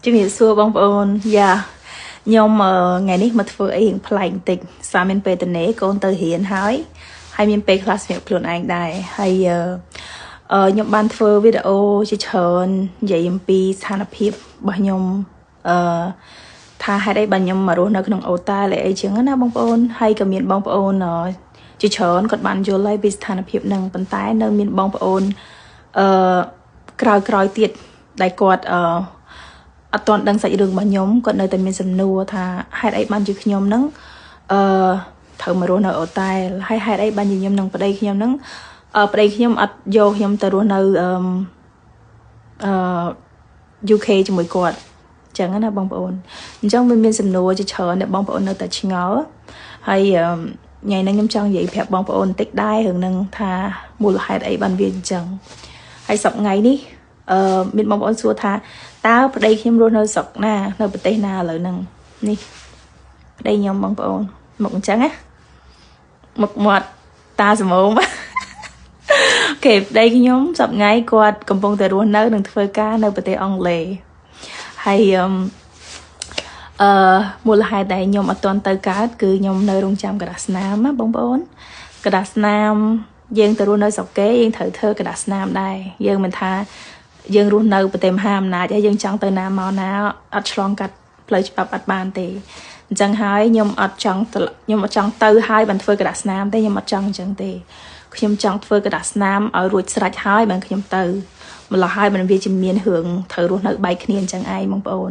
ជំរាបសួរបងប្អូនយ៉ាខ្ញុំថ្ងៃនេះមកធ្វើអីរៀងប្លែកបន្តិចសារមានពេលតនេកូនទៅរៀនហើយហើយមានពេលខ្លះសម្រាប់ខ្លួនឯងដែរហើយអឺខ្ញុំបានធ្វើវីដេអូជាច្រើននិយាយអំពីស្ថានភាពរបស់ខ្ញុំអឺថាហេតុអីបានខ្ញុំមករស់នៅក្នុងអូតែលអីចឹងណាបងប្អូនហើយក៏មានបងប្អូនជាច្រើនគាត់បានយល់ហើយពីស្ថានភាពហ្នឹងប៉ុន្តែនៅមានបងប្អូនអឺក្រោយក្រោយទៀតដែលគាត់អឺអត់ទាន់ដឹងសាច់រឿងរបស់ខ្ញុំគាត់នៅតែមានសំណួរថាហេតុអីបានជាខ្ញុំហ្នឹងអឺត្រូវមករស់នៅអូតែលហើយហេតុអីបានជាខ្ញុំនឹងប្តីខ្ញុំហ្នឹងអឺប្តីខ្ញុំអត់យកខ្ញុំទៅរស់នៅអឺអឺ UK ជាមួយគាត់ចឹងណាបងប្អូនអញ្ចឹងវាមានសំណួរជាច្រើនដែលបងប្អូននៅតែឆ្ងល់ហើយថ្ងៃនេះខ្ញុំចង់និយាយប្រាប់បងប្អូនបន្តិចដែររឿងហ្នឹងថាមូលហេតុអីបានវាអញ្ចឹងហើយសប្ថ្ងៃនេះអឺមានបងប្អូនសួរថាតើប្តីខ្ញុំរស់នៅស្រុកណានៅប្រទេសណាឥឡូវហ្នឹងនេះប្តីខ្ញុំបងប្អូនមកអញ្ចឹងណាមុខមាត់តាសមោម OK ប្តីខ្ញុំសប្ថ្ងៃគាត់កំពុងតែរស់នៅនិងធ្វើការនៅប្រទេសអង់គ្លេសហើយអឺមូលហេតុដែលខ្ញុំអត់ទាន់ទៅកើតគឺខ្ញុំនៅរងចាំក្រដាសស្នាមណាបងប្អូនក្រដាសស្នាមយើងទៅរស់នៅស្រុកគេយើងត្រូវធ្វើក្រដាសស្នាមដែរយើងមិនថាយើងរស់នៅប្រទេសមហាអំណាចហើយយើងចង់ទៅណាមកណាអត់ឆ្លងកាត់ផ្លូវច្បាប់អត់បានទេអញ្ចឹងហើយខ្ញុំអត់ចង់ខ្ញុំអត់ចង់ទៅហើយបានធ្វើក្រដាសស្នាមទេខ្ញុំអត់ចង់អញ្ចឹងទេខ្ញុំចង់ធ្វើក្រដាសស្នាមឲ្យរួចស្រេចហើយបានខ្ញុំទៅម្ល៉េះហើយมันវាជាមានរឿងត្រូវរស់នៅបែកគ្នាអញ្ចឹងឯងបងប្អូន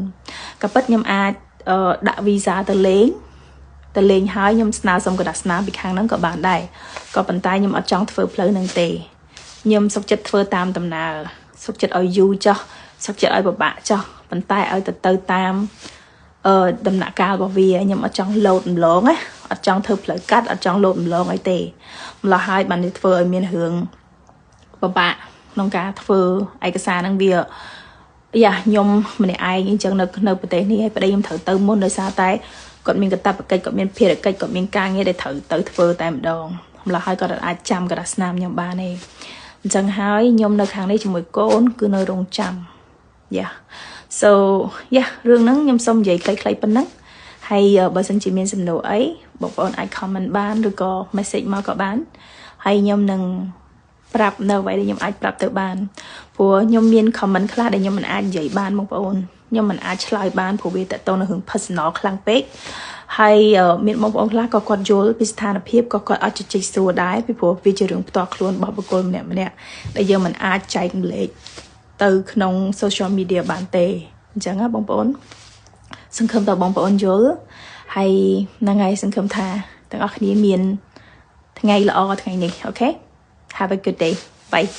ក៏ពិតខ្ញុំអាចដាក់វីសាទៅលេងទៅលេងហើយខ្ញុំស្នើសុំក្រដាសស្នាមពីខាងហ្នឹងក៏បានដែរក៏ប៉ុន្តែខ្ញុំអត់ចង់ធ្វើផ្លូវហ្នឹងទេខ្ញុំសុខចិត្តធ្វើតាមដំណើរសុខចិត្តឲ្យយូរចោះសុខចិត្តឲ្យពិបាកចោះប៉ុន្តែឲ្យទៅទៅតាមអឺដំណាក់កាលរបស់វាខ្ញុំអត់ចង់លោតម្លងណាអត់ចង់ធ្វើផ្លូវកាត់អត់ចង់លោតម្លងអីទេម្ល៉េះហើយបានធ្វើឲ្យមានរឿងពិបាកក្នុងការធ្វើឯកសារហ្នឹងវាយ៉ាខ្ញុំម្នាក់ឯងអញ្ចឹងនៅនៅប្រទេសនេះហើយប្តីខ្ញុំត្រូវទៅមុនដោយសារតែគាត់មានកាតព្វកិច្ចគាត់មានភារកិច្ចគាត់មានការងារដែលត្រូវទៅធ្វើតែម្ដងម្ល៉េះហើយគាត់អាចចាំក្រដាសស្នាមខ្ញុំបានទេអញ្ចឹងហើយខ្ញុំនៅខាងនេះជាមួយកូនគឺនៅរងចាំ yeah so yeah រឿងហ្នឹងខ្ញុំសូមនិយាយខ្លីៗប៉ុណ្ណឹងហើយបើសិនជាមានសំណួរអីបងប្អូនអាច comment បានឬក៏ message មកក៏បានហើយខ្ញុំនឹងប្រាប់នៅអ្វីដែលខ្ញុំអាចប្រាប់ទៅបានព្រោះខ្ញុំមាន comment ខ្លះដែលខ្ញុំមិនអាចនិយាយបានបងប្អូនខ្ញុំមិនអាចឆ្លើយបានព្រោះវាតទៅនឹងរឿង personal ខ្លាំងពេកហើយមានបងប្អូនខ្លះក៏គាត់យល់ពីស្ថានភាពក៏គាត់អត់ជជែកសួរដែរពីព្រោះវាជារឿងផ្ទាល់ខ្លួនរបស់បុគ្គលម្នាក់ម្នាក់ដែលយើងមិនអាចចែករំលែកទៅក្នុង social media បានទេអញ្ចឹងណាបងប្អូនសង្ឃឹមថាបងប្អូនយល់ហើយហ្នឹងហើយសង្ឃឹមថាទាំងអស់គ្នាមានថ្ងៃល្អថ្ងៃនេះOK, have a good day, bye.